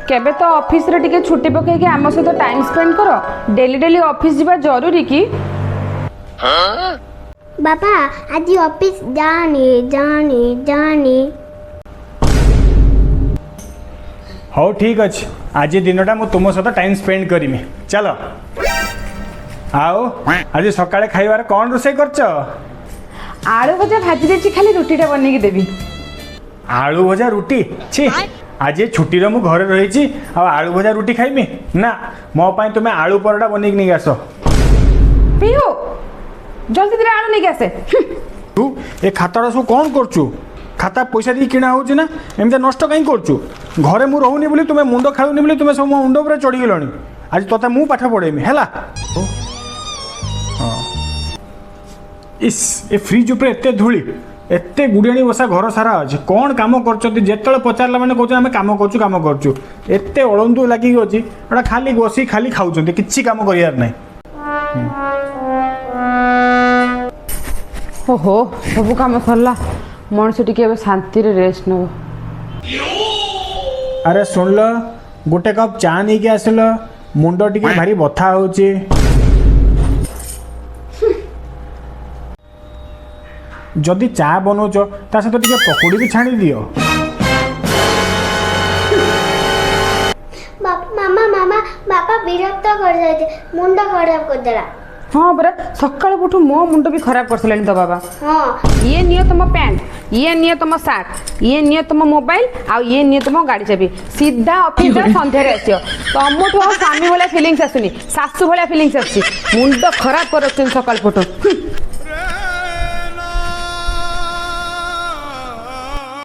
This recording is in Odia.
କେବେ ତ ଅଫିସରେ ଟିକେ ଛୁଟି ପକେଇକି ଆମ ସହିତ ଟାଇମ୍ ସ୍ପେଣ୍ଡ କର। ଡେଲି ଡେଲି ଅଫିସ ଯିବା ଜରୁରୀ କି? ବାବା, ଆଜି ଅଫିସ ଯାନି ଯାନି ଯାନି। ହଉ ଠିକ୍ ଅଛି, ଆଜି ଦିନଟା ମୁଁ ତୁମ ସହିତ ଟାଇମ୍ ସ୍ପେଣ୍ଡ କରିମି। ଚାଲ, ଆଉ ଆଜି ସକାଳେ ଖାଇବାରେ କ'ଣ ରୋଷେଇ କରିଛ? ଆଳୁ ଭଜା ଭାଜି ଦେଇଛି, ଖାଲି ରୁଟିଟା ବନେଇକି ଦେବି। ଆଳୁ ଭଜା ରୁଟି? ଛି, ଆଜି ଛୁଟିରେ ମୁଁ ଘରେ ରହିଛି ଆଉ ଆଳୁ ଭଜା ରୁଟି ଖାଇମି? ନା, ମୋ ପାଇଁ ତୁମେ ଆଳୁ ପରଟା ବନେଇକି ନେଇକି ଆସ। ପିହୁ, ଜଲ୍ଦି ଦିଟା ଆଳୁ ନେଇକି ଆସେ। ତୁ ଏ ଖାତାଟା ସବୁ କ'ଣ କରୁଛୁ? ଖାତା ପଇସା ଦେଇକି କିଣା ହେଉଛି ନା, ଏମିତି ନଷ୍ଟ କାହିଁ କରୁଛୁ? ଘରେ ମୁଁ ରହୁନି ବୋଲି, ତୁମେ ମୁଣ୍ଡ ଖେଳୁନି ବୋଲି ତୁମେ ସବୁ ମୋ ମୁଣ୍ଡ ଉପରେ ଚଢ଼ିଗଲଣି। ଆଜି ତୋତେ ମୁଁ ପାଠ ପଢ଼େଇମି, ହେଲା? ହଁ, ଇସ୍, ଏ ଫ୍ରିଜ୍ ଉପରେ ଏତେ ଧୂଳି, ଏତେ ଗୁଡ଼ିଆଣି ବସା ଘର ସାରା ଅଛି। କ'ଣ କାମ କରୁଛନ୍ତି? ଯେତେବେଳେ ପଚାରିଲା ମାନେ କହୁଛନ୍ତି ଆମେ କାମ କରୁଛୁ କାମ କରୁଛୁ। ଏତେ ଅଳନ୍ଦୁ ଲାଗିକି ଅଛି, ଏଟା ଖାଲି ବସି ଖାଲି ଖାଉଛନ୍ତି, କିଛି କାମ କରିବାର ନାହିଁ। ଓହୋ, ସବୁ କାମ ସରିଲା, ମଣିଷ ଟିକେ ଏବେ ଶାନ୍ତିରେ ରେଷ୍ଟ ନେବ। ଆରେ ଶୁଣିଲ, ଗୋଟେ କପ୍ ଚା ନେଇକି ଆସିଲ, ମୁଣ୍ଡ ଟିକେ ଭାରି ବଥା ହେଉଛି। ଯଦି ଚା ବନଉଛ ତା ସହିତ ଟିକେ ପକୁଡ଼ି ବି ଛାଣି ଦିଅ। ମାମା ମାମା, ବାପା ବିରକ୍ତ କରିଦେଇଛି, ମୁଣ୍ଡ ଖରାପ କରିଦେଲା। ହଁ ପରା, ସକାଳୁ ଉଠୁ ମୋ ମୁଣ୍ଡ ବି ଖରାପ କରିସାରିଲାଣି ତ ବାବା। ହଁ। ଇଏ ନିଅ ତମ ପ୍ୟାଣ୍ଟ, ଇଏ ନିଅ ତମ ସାର୍ଟ, ଇଏ ନିଅ ତମ ମୋବାଇଲ, ଆଉ ଇଏ ନିଅ ତମ ଗାଡ଼ି ଚାବି। ସିଧା ଅଫିସ ଯାଅ, ସନ୍ଧ୍ୟାରେ ଆସିବ। ତମଠୁ ଆଉ ସ୍ୱାମୀ ଭଳିଆ ଫିଲିଙ୍ଗସ୍ ଆସୁନି, ଶାଶୁ ଭଳିଆ ଫିଲିଙ୍ଗସ୍ ଆସୁଛି। ମୁଣ୍ଡ ଖରାପ କରି ରଖୁଛନ୍ତି ସକାଳୁ ପଟୁ।